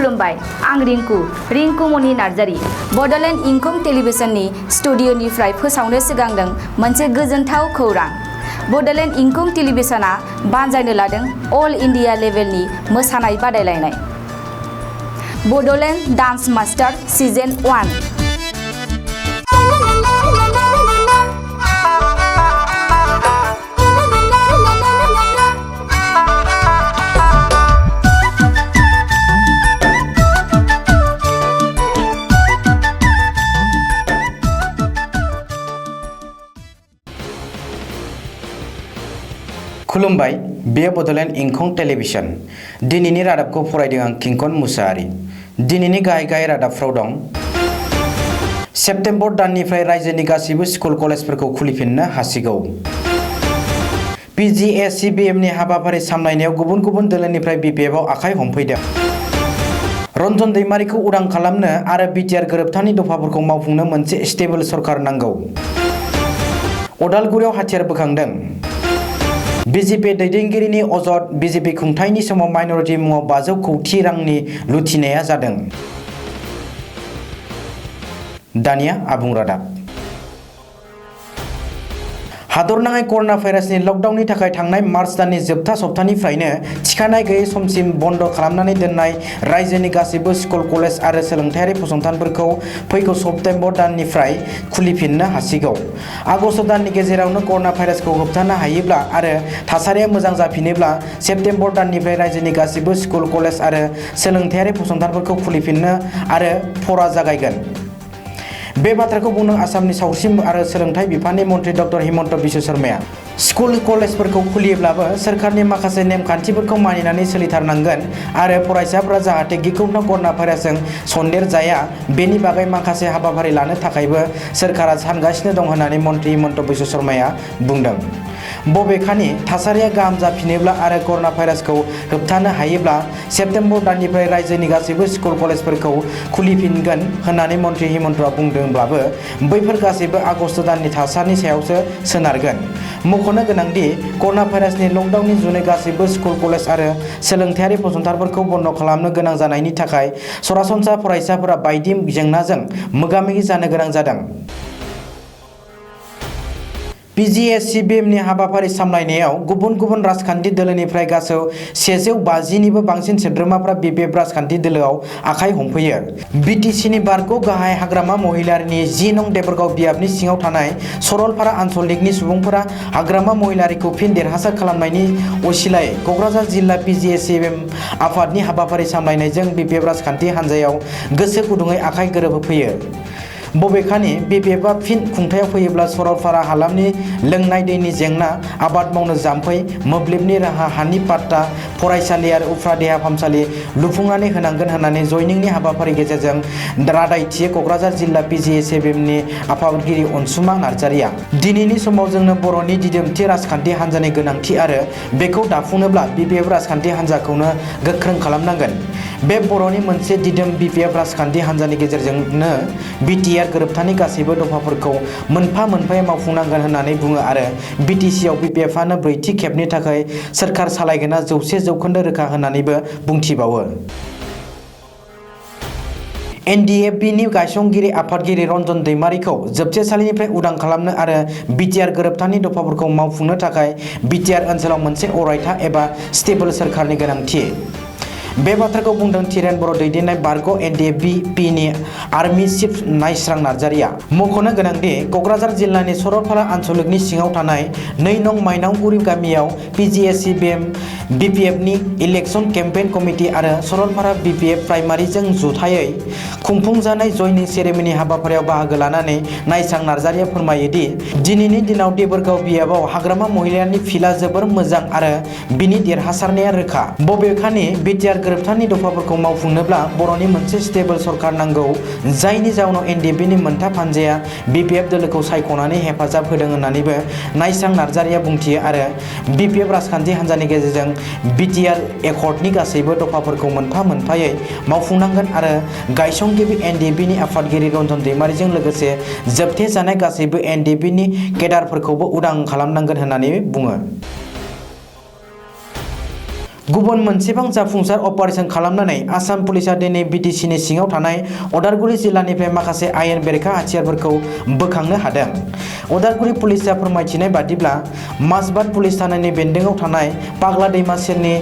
खुलुमबाय आं रिंकु मनि नार्जारी बड'लेण्ड इंखं टेलिभिजननि स्टुडिअनिफ्राय फोसावनो सिगांदों मोनसे गोजोनथाव खौरां। बड'लेण्ड इंखं टेलिभिजना बानजायनो लादों अल इन्डिया लेभेलनि मोसानाय बादायलायनाय बड'लेण्ड डान्स मास्टार सिजन 1। खुलुमबाय बे बड'लेण्ड इंखं टेलिभिजन दिनैनि रादाबखौ फरायदों आं किंकन मुसाहारि। दिनैनि गाहाय रादाबफ्राव दं सेप्तेम्बर दाननिफ्राय रायजोनि गासैबो स्कुल कलेजफोरखौ खुलिफिननो हासिगौ। PGSCBMनि हाबाफारि सामलायनायाव गुबुन गुबुन दोलोनिफ्राय BPFआव आखाइ हमफैदों। रन्जन दैमारिखौ उदां खालामनो आरो बिटिआर गोरोबथानि दफाफोरखौ मावफुंनो मोनसे स्टेबल सरकार नांगौ। अदालगुरियाव हाथियार बोखांदों। BJP दैदेनगिरिनि अजद BJP खुंथायनि समाव माइनरिटि मुङाव 500 कौटि रांनि लुथिनाया जादों। दानिया आबुं रादाब। हादरनाङै कर'ना भाइरासनि लकडाउननि थाखाय थांनाय मार्च दाननि जोबथा सप्तानिफ्रायनो थिखानाय गैयै समसिम बन्द खालामनानै दोननाय रायजोनि गासैबो स्कुल कलेज आरो सोलोंथायारि फसंथानफोरखौ फैगौ सेप्तेम्बर दाननिफ्राय खुलिफिननो हासिगौ। आगस्त दाननि गेजेरावनो कर'ना भाइरासखौ होबथानो हायोब्ला आरो थासारिया मोजां जाफिनोब्ला सेप्तेम्बर दाननिफ्राय रायजोनि गासैबो स्कुल कलेज आरो सोलोंथायारि फसंथानफोरखौ खुलिफिननो आरो फरा जागायगोन। बे बाथ्राखौ बुंदों आसामनि सावस्रि आरो सोलोंथाइ बिफाननि मन्थ्रि डक्टर हिमन्त बिश्व शर्माया। स्कुल कलेजफोरखौ खुलियोब्लाबो सोरखारनि माखासे नेमखान्थिफोरखौ मानिनानै सोलिथारनांगोन आरो फरायसाफोरा जाहाथे गिख्रंथाव कर'ना भाइरासजों सन्देर जाया बेनि बागै माखासे हाबाफारि लानो थाखायबो सोरखारा सानगासिनो दं होननानै मन्थ्रि हिमन्त बिश्व शर्माया बुंदों। बबेखानि थासारिया गाहाम जाफिनोब्ला आरो कर'ना भाइरासखौ होबथानो हायोब्ला सेप्तेम्बर दाननिफ्राय रायजोनि गासैबो स्कुल कलेजफोरखौ खुलिफिनगोन होननानै मन्थ्रि हिमन्तआ बुंदोंब्लाबो बैफोर गासैबो आगस्त दाननि थासारिनि सायावसो सोनारगोन। मख'नो गोनांदि कर'ना भाइरासनि लकडाउननि जुनै गासैबो स्कुल कलेज आरो सोलोंथायारि फसंथानफोरखौ बन्द खालामनो गोनां जानायनि थाखाय सरासनस्रा फरायसाफोरा बायदि जेंनाजों मोगा-मोगि जानो गोनां जादों। PGSCBMनि हाबाफारि सामलायनायाव गुबुन गुबुन राजखान्थि दोलोनिफ्राय गासै 150निबो बांसिन सोद्रोमाफ्रा BPF राजखान्थि दोलोआव आखाइ हमफैयो। BTCनि बारग' गाहाय हाग्रामा महिलारिनि 10 नं देबरगाव बियाबनि सिङाव थानाय सरलपारा आन्सलिकनि सुबुंफोरा हाग्रामा महिलारिखौ फिन देरहासार खालामनायनि असिलायै क'क्राझार जिल्ला PGSCBM आफादनि हाबाफारि सामलायनायजों BPF राजखान्थि हान्जायाव गोसो गुदुङै आखाइ गोरोबहोफैयो। बबेखानि BPFआ फिन खुंथायाव फैयोब्ला सरलपारा हालामनि लोंनाय दैनि जेंना, आबाद मावनो जाम्फै, मोब्लिबनि राहा, हानि पाट्टा, फरायसालि आरो उफ्रा देहा फाहामसालि लुफुंनानै होनांगोन होननानै जयनिंनि हाबाफारि गेजेरजों रादायथियो क'क्राझार जिल्ला PGSCBMनि आफादगिरि अनसुमा नार्जारिया। दिनैनि समाव जोंनो बर'नि दिदोमथि राजखान्थि हान्जानि गोनांथि आरो बेखौ दाफुंनोब्ला BPF राजखान्थि हान्जाखौनो गोख्रों खालामनांगोन। बे बर'नि मोनसे दिदोम BPF राजखान्थि हान्जानि गेजेरजोंनो बिटिआर गोरोबथानि गासैबो दफाफोरखौ मोनफा मोनफायै मावफुंनांगोन होननानै बुङो आरो BTCआव BPFआनो ब्रैथि खेबनि थाखाय सोरखार सालायगोना 100% रोखा होननानैबो बुंथिबावो। NDFBनि गायसनगिरि आफादगिरि रन्जन दैमारिखौ जोबथेसालिनिफ्राय उदां खालामनो आरो बिटिआर गोरोबथानि दफाफोरखौ मावफुंनो थाखाय बिटिआर ओनसोलाव मोनसे अरायथा एबा स्टेबल सोरखारनि गोनांथि। बे बाथ्राखौ बुंदों तिरेन बर' दैदेननाय बारग' NDFBनि आर्मि चिफ नायस्रां नार्जारिया। मख'नो गोनांदि क'क्राझार जिल्लानि सरलपारा आन्सलिकनि सिङाव थानाय 2 नं माइनावगुरि गामियाव PGSCBM BPFनि इलेक्सन केम्पेइन कमिटि आरो सरलपारा BPF प्राइमारिजों जथायै खुंफुंजानाय जयनिं सेरेमनि हाबाफारियाव बाहागो लानानै नायस्रां नार्जारिया फोरमायोदि दिनैनि दिनाव देबरगाव बियाबाव हाग्रामा महिलारिनि फिल्डआ जोबोर मोजां आरो बिनि देरहासारनाया रोखा। बबेखानि बिटिआर गोरोबथानि दफाफोरखौ मावफुंनोब्ला बर'नि मोनसे स्टेबल सरकार नांगौ, जायनि जाउनाव NDFBनि मोनथाम हान्जाया BPF दोलोखौ सायख'नानै हेफाजाब होदों होननानैबो नायस्रां नार्जारिया बुंथियो आरो BPF राजखान्थि हान्जानि गेजेरजों बिटिआर एकर्डनि गासैबो दफाफोरखौ मोनफा मोनफायै मावफुंनांगोन आरो गायसनगिरि NDFBनि आफादगिरि रन्जन दैमारिजों लोगोसे जोबथेजानाय गासैबो NDFBनि केडारफोरखौबो उदां खालामनांगोन होननानै बुङो। गुबुन मोनसेबां जाफुंसार अपारेशन खालामनानै आसाम पुलिसा दिनै बिटिसिनि सिङाव थानाय उदालगुरि जिल्लानिफ्राय माखासे आयेन बेरेखा हाथियारफोरखौ बोखांनो हादों। उदालगुरि पुलिसा फोरमायथिनाय बादिब्ला माजबाद पुलिस थानायनि बेन्दोंआव थानाय पाग्ला दैमा सेरनि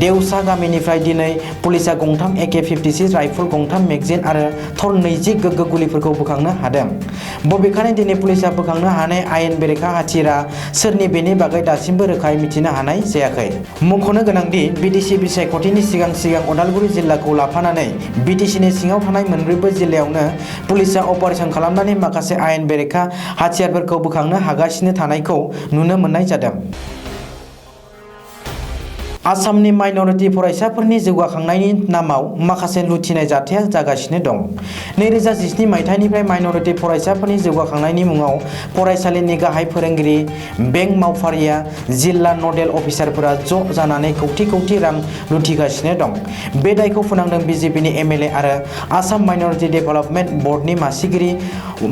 देवसा गामिनिफ्राय दिनै पुलिसा गंथाम AK-56 राइफल, गंथाम मेगजिन आरो थर 20 गोग्गो गुलिफोरखौ बोखांनो हादों। बबेखानि दिनै पुलिसा बोखांनो हानाय आयेन बेरेखा हाथियारा सोरनि बेनि बागै दासिमबो रोखायै मिथिनो हानाय जायाखै। मुंख'नो गोनांदि बिटिसि बिसायख'थिनि सिगां उदालगुरि जिल्लाखौ लाफानानै बिटिसिनि सिङाव थानाय मोनब्रैबो जिल्लायावनो पुलिसा अपारेशन खालामनानै माखासे आयेन बेरेखा हाथियारफोरखौ बोखांनो हागासिनो थानायखौ नुनो मोननाय जादों। आसामनि माइनरिटि फरायसाफोरनि जौगाखांनायनि नामाव माखासे लुथिनाय जाथाया जागासिनो दं। 2017 मायथाइनिफ्राय माइनरिटि फरायसाफोरनि जौगाखांनायनि मुङाव फरायसालिनि गाहाय फोरोंगिरि, बेंक मावफारिया, जिल्ला नडेल अफिसारफोरा ज' जानानै कौटि रां लुथिगासिनो दं। बे दायखौ फोनांदों बिजेपिनि MLA आरो आसाम माइनरिटि डेभेलपमेन्ट बर्डनि मासिगिरि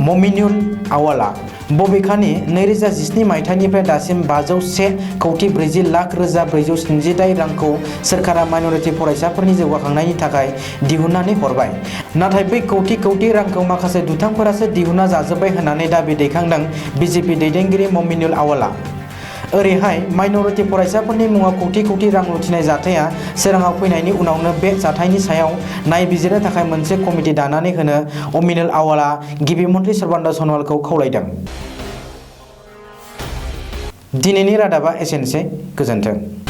ममिनुल आवालआ। बबेखानि 2017 मायथाइनिफ्राय दासिम 501,40,00,478 रांखौ सोरखारा माइनरिटि फरायसाफोरनि जौगाखांनायनि थाखाय दिहुननानै हरबाय। नाथाय बै कौटि रांखौ माखासे दुथांफोरासो दिहुनना जाजोब्बाय होननानै दाबि दैखांदों बिजेपि दैदेनगिरि ममिनुल आवालआ। ओरैहाय माइनरिटि फरायसाफोरनि मुङाव कौटि रां लुथिनाय जाथाया सोराङाव फैनायनि उनावनो बे जाथायनि सायाव नायबिजिरनो थाखाय मोनसे कमिटि दानानै होनो ममिनुल आवालआ गिबि मन्थ्रि सर्बानन्द सन'वालखौ खावलायदों। दिनैनि रादाबा एसेनोसै। गोजोन्थों।